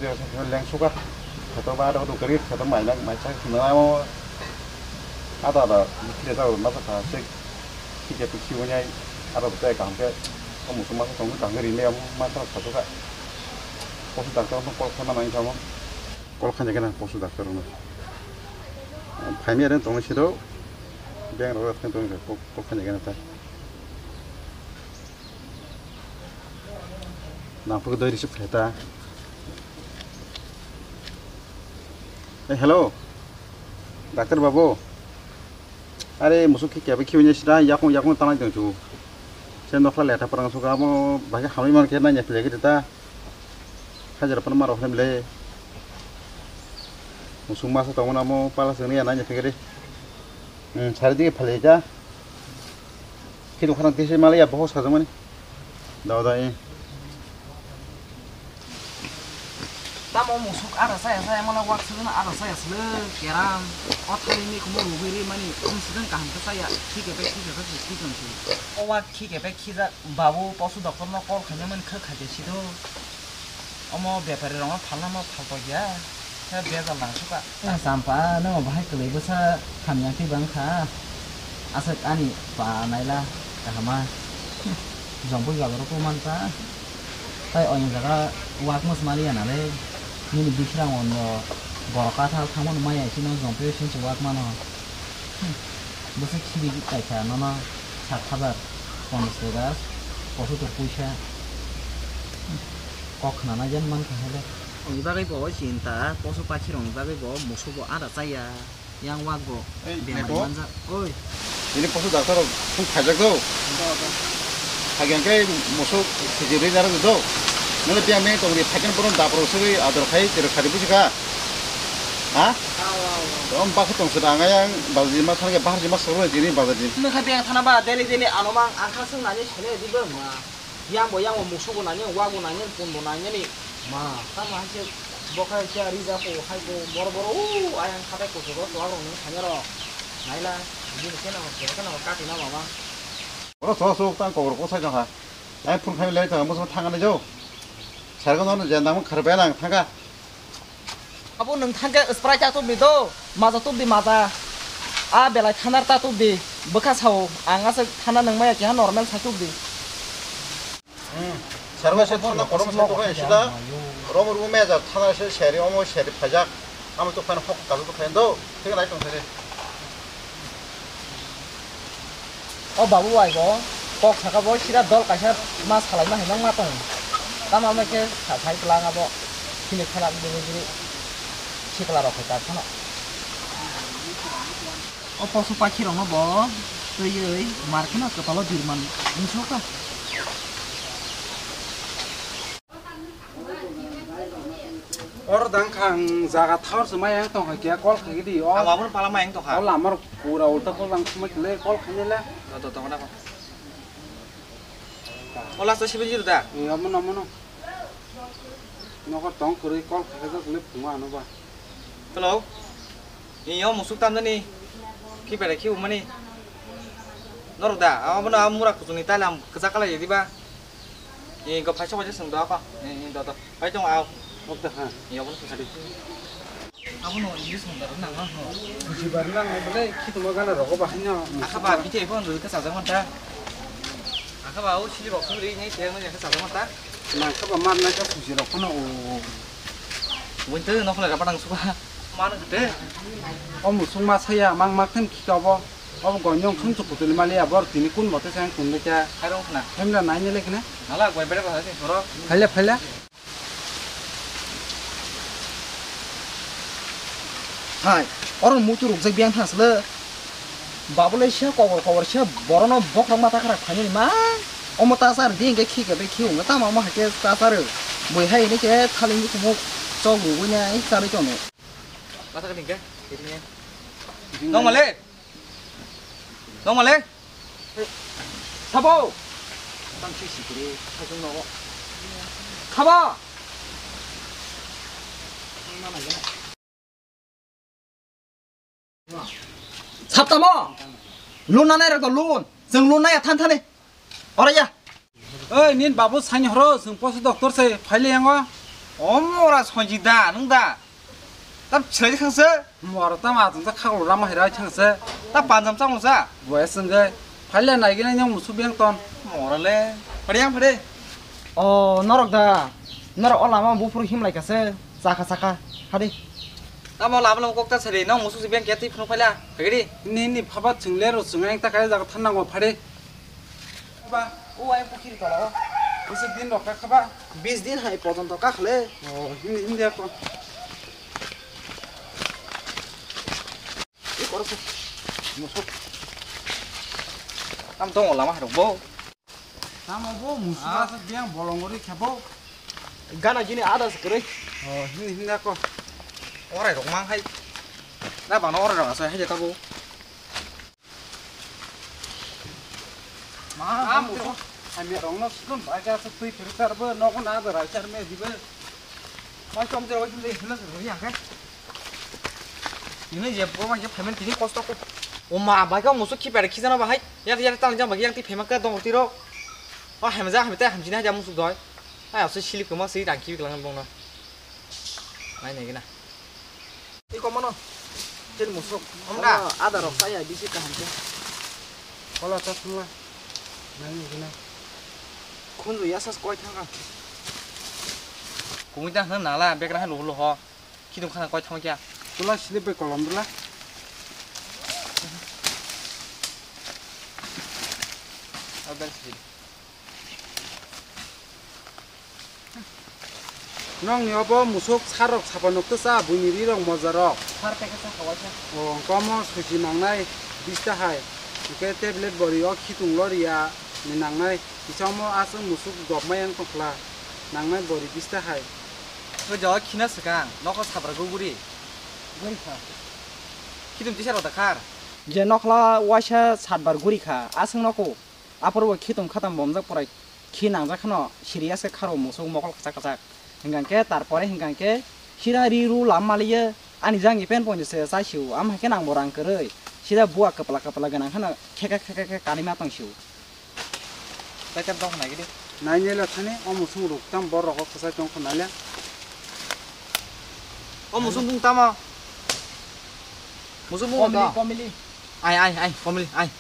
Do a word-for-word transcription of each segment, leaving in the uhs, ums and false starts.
Leng suka. Kheto ba ado do kari kheto mai nang mai chak na mo. Ada ada kire ta ma ta se. Kike pi kiu nyai. Ada do te kaham khe. O musu ma tong kaham khe ri me ma ta kheto ka. Posu doctor no call khana nang samo. Call khanya kena posu doctor no. Phaimya ren tong sido. Beng ro thang tong call khanya kena ta. Nangpuk doi receive khaita. Eh, hello. Doctor babu. Are musuk khe kebe khiwini sida yakung yakung tanai tong chu. Se nokhla leta parang suka amo bagi hamai man khe nanya philegi ta. Hajara pan maro hem le. Musuk masa tong na mo pala sengni nanya philegi. Hmm, sari dige philegi ta. Khidu khana tisi mali ya boho sajamani. Dao dao, eh. Tamo musuk ada saya saya mala wak sila ada saya sila keram. O thali ni kumo rugi ri mani um sidang kaham ke saya. Khike pe khike pe khike pe. O wak khike pe khijak babu posu doktor no call khaina mani khe khaite sido. Omo bepari rokno phalnama phalpakya, khe bejal nang suka. Champa, nwng bahai kwlwi bwsa hamya khe bang kha. Aswk ani pa naila kahama. Jongpui gaboro ko man ta. Tai oyang jaga wak mos mali ya nale. Nini bisrang ondo borok kathal thangmano maya sino jongpui sinchi wak mano. Bwswk siri kaisa nono sak hajar ponchash taka, poso tok puisa. Kok khna nai jan man kha hele. Ni bagwi bo chinta, poso pakhirokni bagwi bo musubo ada chaya, yang wak bo. Ei, bemari neko? Manjak. Oi. Ini poso doctor rok phung khaijak do. Hagiang khe musuk sijirwi narwk do. Nole biyang meng tongri phaikhen borom dapro sugwi ador khai tero khari busi kha. Ha? Aw, aw, aw. Om bakha tong sida ang ayang bazar jima thangke bahar jima soro jini bazar jini. Nokha biyang thana ba daily daily ano mang angkha sung nani sele di bang ma. Yang bo yang bo musugo nani, wago nani, pun bo nani ni. Ma, tamo hai se bokhai khe rija ko hai ko boro boro u ayang khatai ko ko to aro ni khanya ro. Naila, jini khe na ko khe na ko kati na mama. Oro so so tang ko ko sai jong ha. Ai phun khai le ta mo so thang na jo. Sar ko no je nang khar be lang thang ka. Abo nwng thangkhe Sprite ta tubdi do, maja tubdi maja. A belai thanar ta tubdi, bwkha sao, ang aswk thana nwng maya keha normal sa tubdi. Hmm. Sarwa se thana korom se tubdi sida, rom rom meja thana se seri omo seri phajak, amo to phano hok kalu to phendo, thik nai tong seri. O babu bai bo kok saka bo sida dol kaisa ma salai ma hinwi ma tong. Tamo ma khe sa sai tlang abo sini khala bini bini sikla rok khe ta phano. O posu pakhi rok no bo twiwi mar kheno kwpalo birman wngsoka. Oro dang kha ang jaga thor se mai ang tong kha kol kha di o. Ang abo pala mai ang tong kha. O lama rok pura ulta kol dang se mai le kol kha le. To to to na. O last seven zero da. Ni amo no mo no. Nokar tong kwrwi kol kha jak le phungo ano ba. Hello. Ni o musuk tam jani. Ki bere ki umani. Norok da, abo no mura kuchung ni taila kwchak kala ya diba. Ni go phaisa phaisa sung do ko. Ni do do. Pai tong au. Ok da ha. Ni abo no phaisa di. Abo no English sung da nang no. Buji bar nang bole khituma gana rogo bahai no. Akha ba bithai phone ru ka sajak manta. Akha ba o sili bok sung ri ni te mo ka sajak manta. Nang kha ba mar na ka buji rok no o. Winter no khole ka padang suka. Mar de. O musung ma saya mang mak them khika bo. Obo gonyong sum chuk putuli mali abor tini kun bote sang kun de kya. Khairong khna. Hemla nai ne lekna. Nala goi bere ba sing soro. Phaila phaila. Hai, oro muitu rukjak biyang thang sle. Babulai sia kobor kobor sia borono bokrok mata khara khainani ma. Omo tasar di hingke khi kebe khi unga tamo omo haike tasar. Bui hai hini ke thaling kumuk chok rugui nai charwi tono. Mata ka hingke? Nong male. Nong male. Sabo. Tang si sikiri, thajong nogo. Khaba. Saptamo. Lun nanai rok lun. Jeng lun nai than thani. Ora ya. Oi, nin babu sain horo, jeng poso doctor se phaile yango. O mora sonji da, nung da. Tam chai khang se. Mora tam atun ta khaklo rama hirai thang se. Ta panjam chang sa. Boya sengge. Phaile nai gina nyong musu beng ton. Mora le. Pade yang pade. O norok da. Norok o lama bufuru him lai ka se. Chakha chakha. Hadi. Tamo lama lama kok ta sari. Nong musu si beng keti phunu phaila. Pagidi. Ni ni phabat chungle ro chunga yang ta kai jaga than nango phade. Ba, o ai pukhiri tola o. Bisa din rok kakha ba? Bis din hai pojonto kakhle. O, hindi, hindi ako. I koro se. Musu. Tam tongo lama harok bo. Tamo bo musu asa biang bolong gori khabo. Gana gini ada se kere. O, hindi, hindi ako. Orai rok mang hai. Na bana orai rok asa hai jata bo. Ma, ah, musu. Hamya rong no sukun baja se tui piri tar bo, no ko na da rai char me dibe. Mai tom je oi le hina se ri yang kai. Ini je ko ma je payment tini kosto ko. O ma, bai ka musu ki pere ki jana ba hai. Yar yar tang jang ba yang ti payment ka dong ti ro. O hem ja hem te hem jina ja musu doi. Ai aso silip ko ma si rang ki bi klang bong na. Nai nai gina. Iko mano. Chini musuk. Omda. Ada rok saya bisi kaham khe. Kola ta thangla. Nai nai gina. Khunju yasas koi thanga. Kumi ta hna nala bekra ha luhu luho. Kidung khana koi thang kya. Tula silip bai kolom dula. Abel silip. Nokni obo musuk sarok sapa nukto cha buini rirok mojarok. Sar packet sa khawaisa. O, hwnkhe omo suji nangnai bista hai. Hwnkhe tablet bori o khitung loria ni nangnai. Kisa omo aswk musuk jobmai yang tongkhla. Nangnai bori bista hai. O jaga khina swkang, nokho sabra guguri. Guri kha. Khitung tisa rok da khar. Je nokhla waisa satbar guri kha, aswk nokho. Aphuru bo khitung khatam bomjak porai. Khi nangjak kheno serious khe kharo musuk mokol kwchak kwchak. Hingkha khe tarpore hingkha khe sida ri ru lam maliye ani jang ni pen ponje se chai siu. Am hai khe nang bo rang kwrwi. Sida bua kwpla kwpla gwnang kheno khe khe khe khe khe kanima tong siu. Kaitam tong khna gidi. Nai nai la thani o musuk ruk tam bor rogo kwchai tong khna le. O musuk bung tamo. Musuk bung Komili, tamo. Komili. Ai ai ai komili ai.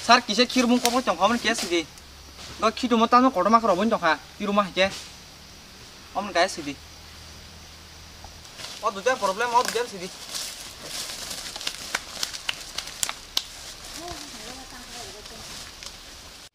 Sir, kisa khirmung koklo tongkha, omo khe sidi. Bo khitumo tamo kotorma khoro boni tongkha, khiruma hai khe. Omo kaya sidi. O duja problem, o duja sidi.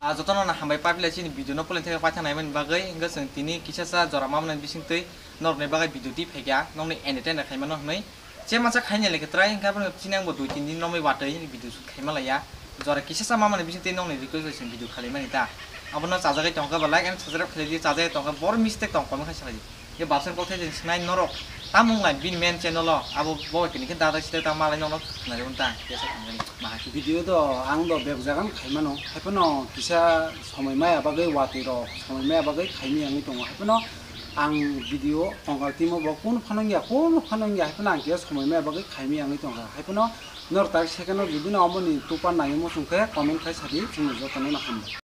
Ah, jotono no hambai paipilai chini video no poleni theke paithak naimani bagwi, hwnkhe chwng tini kisa sa jora mamani bisingtwi norokni bagwi video twi phaikha, nokni entertain khaimano hwnwi. Je masa khaina le khe try hwnkhe abono chini ang bo dui tin din romwi watwi video shoot khaima laiya. Jora kisa sa mamani bisingtwi nokni request bai chwng video khalaimani ta. Abono chajagwi tongkha ba like and subscribe khlai di, chajagwi tongkha bor mistake tong comment khai salai di. Ye babsen kok thai sinai norok. Tamung lai bini main channel o abo bo kini khe dada sita ta malai nokno khnari unta. Kesa thangani. Video do ang do bebak jagan khaimano. Haiphano kisa somoi maya bagwi watwi rok, somoi maya bagwi khaimani wngwi tongo. Haiphano ang video tongkha timo bo kunu phano wngya, kunu phano wngya. Haiphano ang kisa somoi maya bagwi khaimani wngwi tongkha. Haiphano nor tak second o jodi no omoni tupan nai muchung khe comment khai sadi, chwng jotono no hambai.